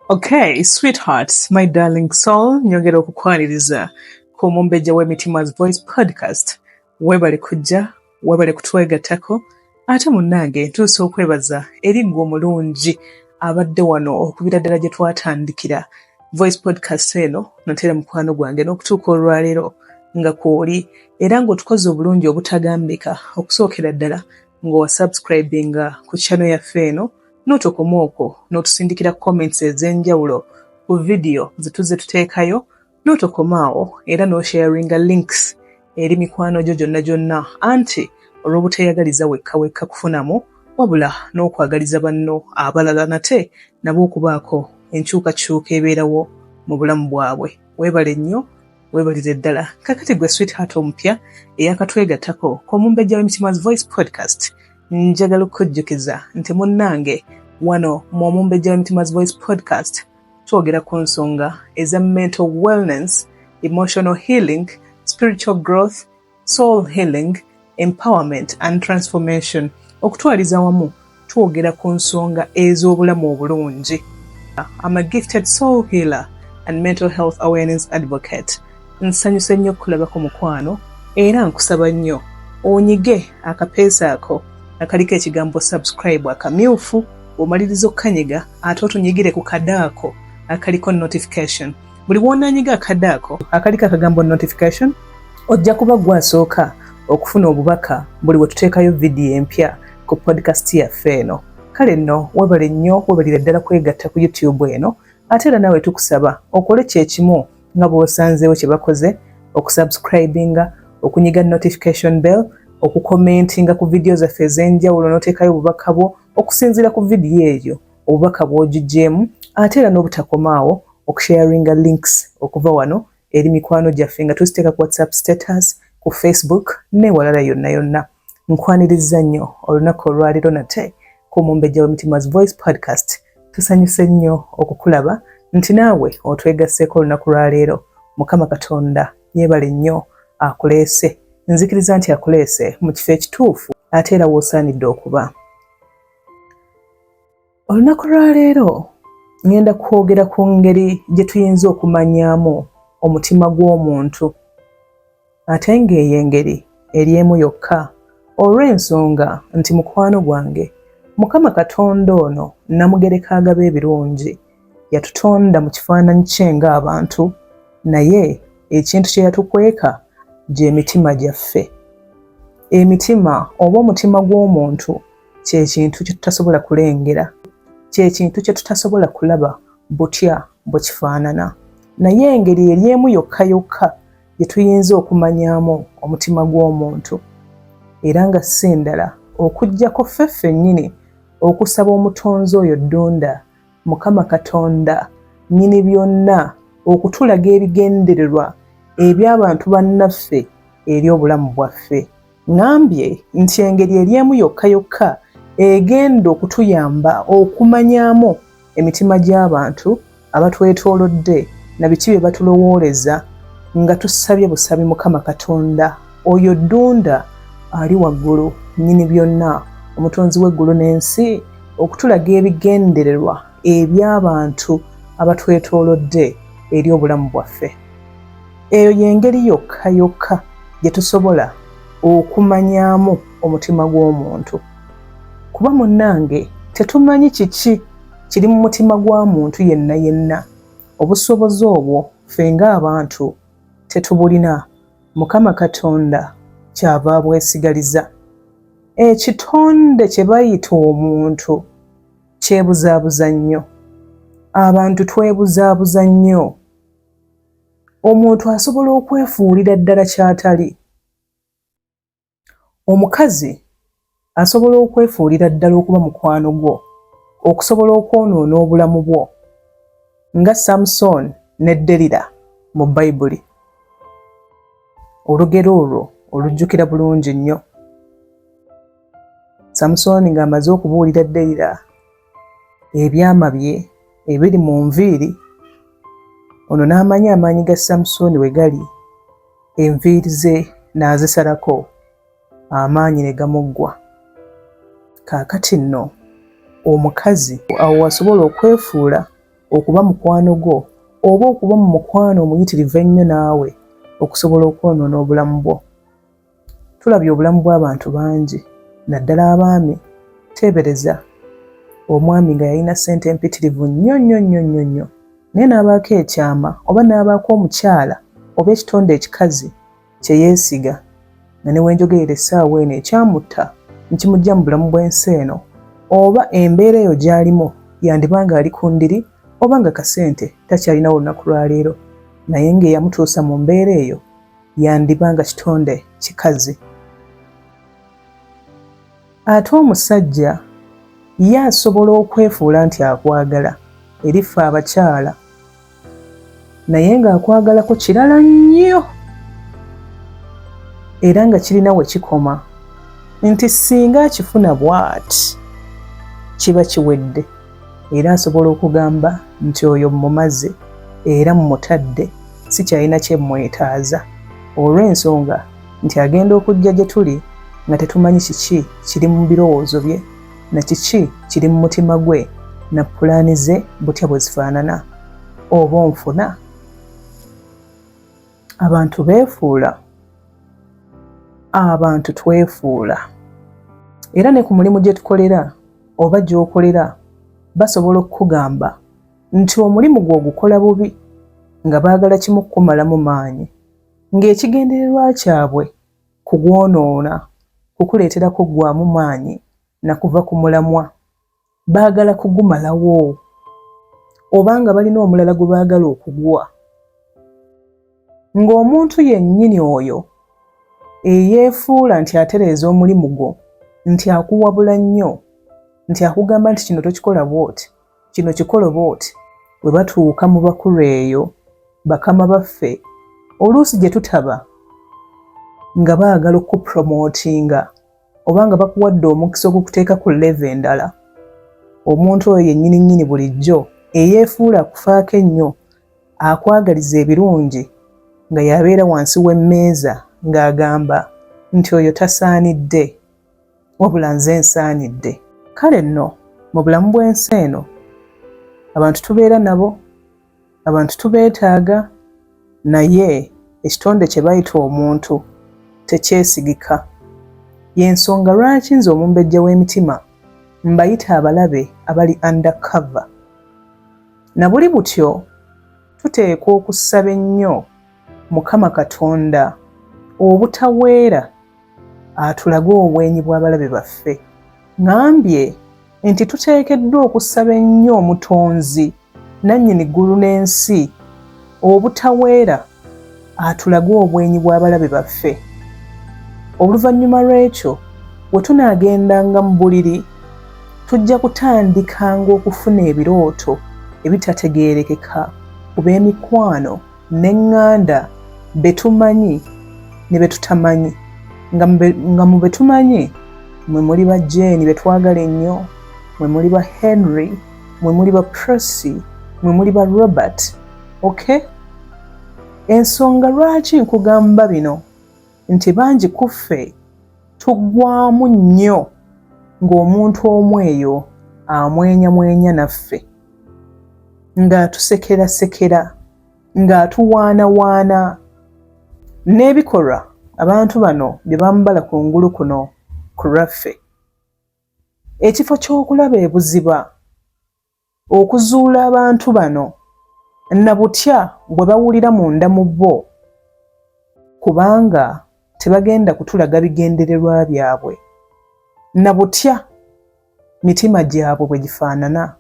Okay, sweethearts, my darling soul, nyongera okukwaniriza ku Mumbejja w'Emitima's Voice Podcast. Weebale kujja, weebale kutwegattako, ate munnange ntuuse okwebaza eri ggwe omulungi abadde wano okubira ddala gye twatandikira Voice Podcast eno natera mukwano gwange n'okutuuka olwaleero nga kwoli era ng'otukoze obulungi obutagambika okusookera ddala ng'owasubscribinga ku channel yaffe eno n'otokoma okwo n'otusindikira comments ez'enjawulo ku vidiyo ze tuzze tuteekayo n'otokoma awo era n'osharinga links eri mikwano gyo gyonna gyonna anti olw'obuteeyagaliza wekka wekka kufunamu wabula n'okwagaliza banno abalala nate nabo okubaako enkyukakyuka ebeerawo mu bulamu bwabwe. Weebale nnyo, weebalire ddala. Kakati gwe sweetheart omupya eyakatwegattako ku Omumbejja w'Emitima's Voice Podcast, njagala okukujjukiza nti munnange wano mu Omumbejja w'Emitima's Voice Podcast twogera ku nsonga eza mental wellness, emotional healing, spiritual growth, soul healing, empowerment and transformation. Okutwaliza wamu twogera ku nsonga ez'obulamu obulungi. I'm a gifted soul healer and mental health awareness advocate. Nsanyuse nnyo okukulabako mukwano era nkusaba nnyo onyige akapeesa ako akaliko ekigambo subscribe akamyufu bw'omaliriza okukanyiga ate otunyigire ku kadaako akaliko notification. Buli w'onaanyiga akadaako akaliko akagambo notification ojja kuba gwe asooka okufuna obubaka buli we tuteekayo vidiyo empya ku podcast yaffe eno. Kale nno weebale nnyo, weebalire ddala kwegatta ku YouTube eno ate era naawe tukusaba okole kye kimu nga bw'osanzeewo kye bakoze okusubscribinga, okunyiga notification bell, okukomentinga ku vidiyo zaffe ez'enjawulo n'oteekayo obubaka bwo okusinziira ku vidiyo eyo obubaka bw'ogiggyeemu ate era n'obutakomaawo okusharinga links okuva wano eri mikwano gyaffe nga tuziteeka ku WhatsApp status, ku Facebook n'ewalala yonna yonna. Nkwaniriza nnyo olunaku olwaleero nate ku Mumbejja w'Emitima's Voice Podcast. Tusanyuse nnyo okukulaba nti naawe otwegasseeko olunaku lwaleero. Mukama Katonda yeebale nnyo akuleese. Nzikiriza nti akuleese mu kifo ekituufu ate era w'osaanidde okuba. Olunaku lwaleero ŋŋenda kwogera ku ngeri gye tuyinza okumanyaamu omutima gw'omuntu ate ng'eyo engeri eri emu yokka olw'ensonga nti mukwano gwange Mukama Katonda ono nnamugereka agaba ebirungi yatutonda mu kifaananyi kye ng'abantu naye ekintu kye yatukweka gy'emitima gyaffe. Emitima oba omutima gw'omuntu kye kintu kye tutasobola kulengera, kye kintu kye tutasobola kulaba butya bwe kifaanana. Naye engeri eri emu yokka yokka gye tuyinza okumanyaamu omutima gw'omuntu era nga si ndala okuggyako ffe ffennyini okusaba Omutonzi oyo Ddunda, Mukama Katonda nnyini byonna okutulaga ebigendererwa eby'abantu bannaffe eri obulamu bwaffe. Ŋŋambye nti engeri eri emu yokka yokka egenda okutuyamba okumanyaamu emitima gy'abantu abatwetoolodde na biki bye batulowooleza nga tusabye busabi Mukama Katonda oyo Ddunda ali waggulu nnyini byonna omutonzi w'eggulu n'ensi okutulaga ebigendererwa eby'abantu abatwetoolodde eri obulamu bwaffe. Eyo y'engeri yokka yokka gye tusobola okumanyaamu omutima gw'omuntu. Kuba munnange tetumanyi kiki kiri mu mutima gwa muntu yenna yenna. Obusobozi obwo ffe ng'abantu tetubulina, Mukama Katonda ky'ava abwesigaliza. Ekitonde kye bayita omuntu kyebuzaabuza nnyo. Abantu twebuzaabuza nnyo. Omuntu asobola okwefuulira ddala ky'atali. Omukazi asobola okwefuulira ddala okuba mukwano gwo okusobola okwonoona obulamu bwo nga Samusooni ne Derira mu Bayibuli. Olugero olwo olujjukira bulungi nnyo. Samusooni ng'amaze okubuulira Derira ebyama bye ebiri mu nviiri, ono n'amanya amaanyi ga Samusooni we gali, enviiri ze n'azisalako, amaanyi ne gamuggwa. Kaakati nno omukazi awo wasobola okwefuula okuba mukwano gwo oba okuba mu mukwano omuyitirivu ennyo naawe okusobola okwonoona obulamu bwo. Tulabye obulamu bw'abantu bangi naddala abaami. Teebereza omwami nga yalina ssente empitirivu nnyo nnyo nnyo nnyo nnyo naye n'abaako ekyama oba n'abaako omukyala oba ekitonde ekikazi kye yeesiga nga ne wenjogerera essaawa eno ekyamutta nkimuggya mu bulamu bw'ensi eno oba embeera eyo gy'alimu yandiba ng'ali ku ndiri oba nga kasente takyalinawo olunaku lwaleero naye ng'eyamutuusa mu mbeera eyo yandiba nga kitonde kikazi. Ate omusajja ye asobola okwefuula nti akwagala eri ffe abakyala naye ng'akwagalako kirala nnyo era nga kirina we kikoma nti singa akifuna bw'ati kiba kiwedde era asobola okugamba nti oyo mmumaze era mmutadde sikyalina kye mmwetaaza olw'ensonga nti agenda okujja gye tuli nga tetumanyi kiki kiri mu birowoozo bye na kiki kiri mu mutima gwe na pulaani ze butya bwe zifaanana. Oba onfuna? Abantu beefuula, abantu twefuula era ne ku mulimu gye tukolera oba gy'okolera basobola okukugamba nti omulimu gwo ogukola bubi nga baagala kimu kukumalamu maanyi ng'ekigendererwa kyabwe kugwonoona kukuleetera kuggwaamu maanyi na kuva ku mulamwa. Baagala kugumalawo oba nga balina omulala gwe baagala okuguwa. Ng'omuntu yennyini oyo eyeefuula nti atereeza omulimu gwo, nti akuwabula nnyo, nti akugamba nti kino tokikola bw'oti, kino kikole bw'oti, bwe batuuka mu bakulu eyo bakama baffe oluusi gye tutaba nga baagala okukupromotinga oba nga bakuwadde omukisa ogukuteeka ku level endala, omuntu oyo yennyini nnyini bulijjo eyeefuula akufaako ennyo akwagaliza ebirungi nga y'abeera wansi w'emmeeza ng'agamba nti oyo tasaanidde wabula nze nsaanidde. Kale nno mu bulamu bw'ensi eno abantu tubeera nabo, abantu tubeetaaga naye ekitonde kye bayita omuntu tekyesigika. Y'ensonga lwaki nze omumbejja w'emitima mbayita abalabe abali under cover. Na buli butyo tuteekwa okusaba ennyo Mukama Katonda obutaweera atulage obwenyi bw'abalabe baffe. Ŋambye nti tuteekeddwa okusaba ennyo Omutonzi nannyini ggulu n'ensi obutaweera atulage obwenyi bw'abalabe baffe. Oluvannyuma lw'ekyo bwe tunaagendanga mu buliri tujja kutandikanga okufuna ebirooto ebitategeerekeka ku b'emikwano n'eŋŋanda be tumanyi ne be tutamanyi, nga mu be tumanyi mwe muli ba Jane be twagala ennyo, mwe muli ba Henry, mwe muli ba Prossy, mwe muli ba Robert. Okay? Ensonga lwaki nkugamba bino nti bangi ku ffe tuggwamu nnyo ng'omuntu omu eyo amwenyamwenya naffe, ng'atusekerasekera, ng'atuwaanawaana n'ebikolwa abantu bano bye bambala ku ngulu kuno ku lwaffe. Ekifo ky'okulaba ebuziba okuzuula abantu bano na butya bwe bawulira munda mu bo, kubanga tebagenda kutulaga bigendererwa byabwe na butya mitima gyabwe bwe gifaanana.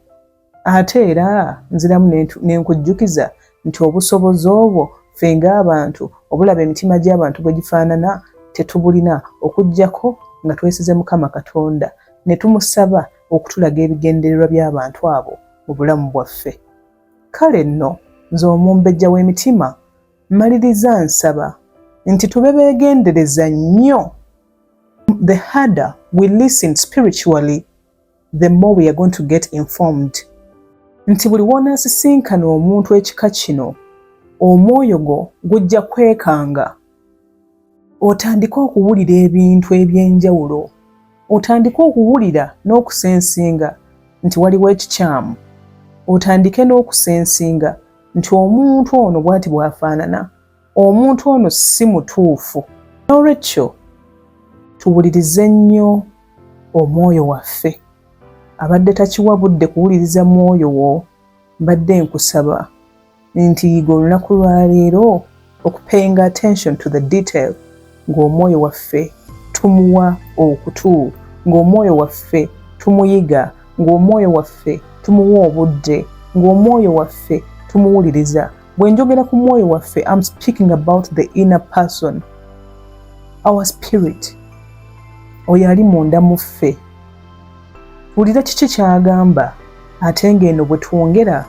Ate era nziramu ne nkujjukiza nti obusobozi obwo ffe ng'abantu obulaba emitima gy'abantu bwe gifaanana tetubulina okuggyako nga twesize Mukama Katonda ne tumusaba okutulaga ebigendererwa by'abantu abo mu bulamu bwaffe. Kale nno nze omumbejja w'emitima mmaliriza nsaba nti tube beegendereza nnyo. The harder we listen spiritually, the more we are going to get informed. Nti buli w'onaasisinkana omuntu ekika kino, omwoyo gwo gujja kwekanga otandike okuwulira ebintu eby'enjawulo, otandike okuwulira n'okusensinga nti waliwo ekikyamu. Otandike n'okusensinga nti omuntu ono bw'ati bw'afaanana, omuntu ono si mutuufu. N'olwekyo tuwulirize nnyo omwoyo waffe. Abadde takiwa budde kuwuliriza mwoyo wo, mbadde nkusaba nti yiga olunaku lwa leero okupayinga attention to the detail, ng'omwoyo waffe tumuwa okutu, ng'omwoyo waffe tumuyiga, ng'omwoyo waffe tumuwa obudde, ng'omwoyo waffe tumuwuliriza. Bwe njogera ku mwoyo waffe, I'm speaking about the inner person, our spirit, oyo ali munda mu ffe. Wulira kiki ky'agamba. Ate ng'eno bwe twongera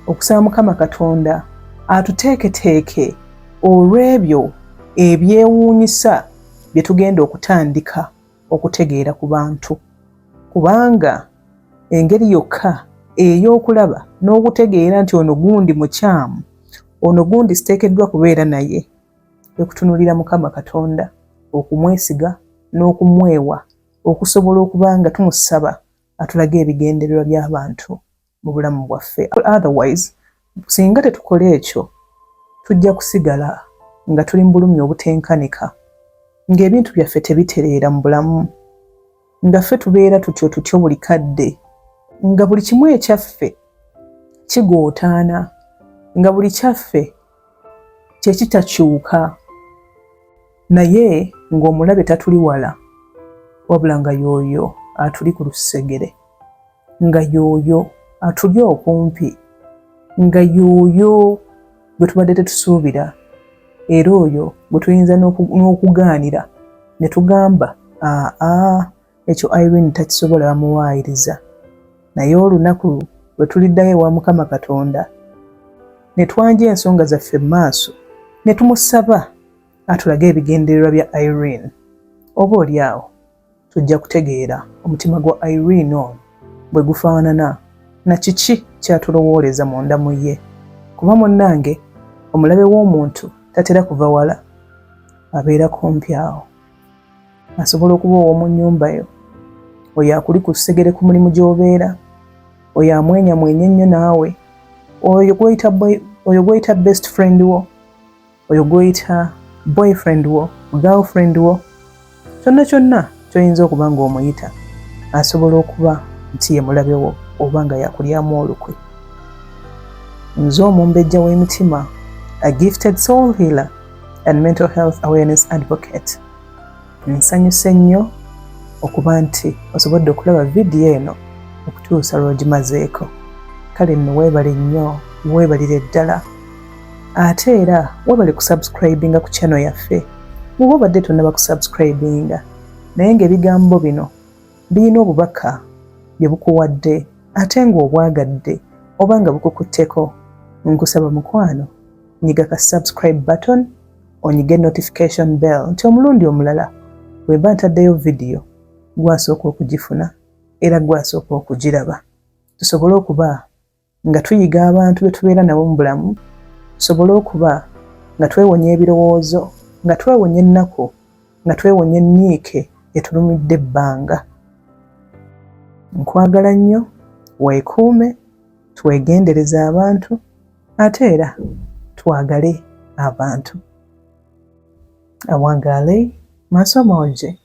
okusaba Mukama Katonda atuteeketeeke olw'ebyo ebyewuunyisa bye tugenda okutandika okutegeera ku bantu, kubanga engeri yokka ey'okulaba n'okutegeera nti ono gundi mukyamu, ono gundi siteekeddwa kubeera naye, kwe kutunuulira Mukama Katonda, okumwesiga n'okumwewa, okusobola okuba nga tumusaba atulage ebigendererwa by'abantu mu bulamu bwaffe. Otherwise, singa tetukola ekyo, tujja kusigala nga tuli mu bulumi obutenkanika, ng'ebintu byaffe tebitereera mu bulamu, nga ffe tubeera tutyo tutyo buli kadde, nga buli kimu ekyaffe kigootaana, nga buli kyaffe kyekitakyuka, naye ng'omulabe tatuli wala, wabula nga y'oyo atuli ku lusegere, nga y'oyo atuli okumpi, nga y'oyo gwe tubadde tetusuubira, era oyo gwe tuyinza n'okugaanira ne tugamba, "Aa, ekyo Irene takisobola, bamuwaayiriza." Naye olunaku lwe tuliddayo ewa Mukama Katonda ne twanja ensonga zaffe mu maaso ne tumusaba atulage ebigendererwa bya Irene, oba oli awo tujja kutegeera omutima gwa Irene ono bwe gufaanana na kiki kyatulowooleza munda mu ye. Kuba munnange, omulabe w'omuntu tatera kuva wala, abeera kumpi awo. Asobola okuba ow'omu nnyumba yo, oyo akuli ku lusegere ku mulimu gy'obeera, oyo amwenyamwenya ennyo naawe, oyo gw'oyita best friend wo, oyo gw'oyita boyfriend wo, girlfriend wo, kyonna kyonna ky'oyinza okuba ng'omuyita, asobola okuba nti ye mulabe wo oba nga yakulyamu olukwe. Nze Omumbejja w'Emitima, a gifted soul healer and mental health awareness advocate, nsanyuse nnyo okuba nti osobodde okulaba vidiyo eno okutuusa lw'ogimazeeko. Kale nno weebale nnyo, weebalire ddala. Ate era weebale kusubscribinga ku channel yaffe muba obadde tonnaba kusubscribinga, naye ng'ebigambo bino birina obubaka bye bukuwadde ate ng'obwagadde oba nga bukukutteko. Nkusaba mukwano, nyiga ka subscribe button, onyige notification bell, nti omulundi omulala bwe mba ntaddeyo vidiyo, gwasooka okugifuna era gwasooka okugiraba, tusobole okuba nga tuyiga abantu be tubeera nabo mu bulamu, tusobole okuba nga twewonya ebirowoozo, nga twewonya ennaku, nga twewonya ennyiike etulumidde ebbanga. Nkwagala nnyo, weekuume, twegendereze abantu, ate era twagale abantu. Awangaale, maaso amangi.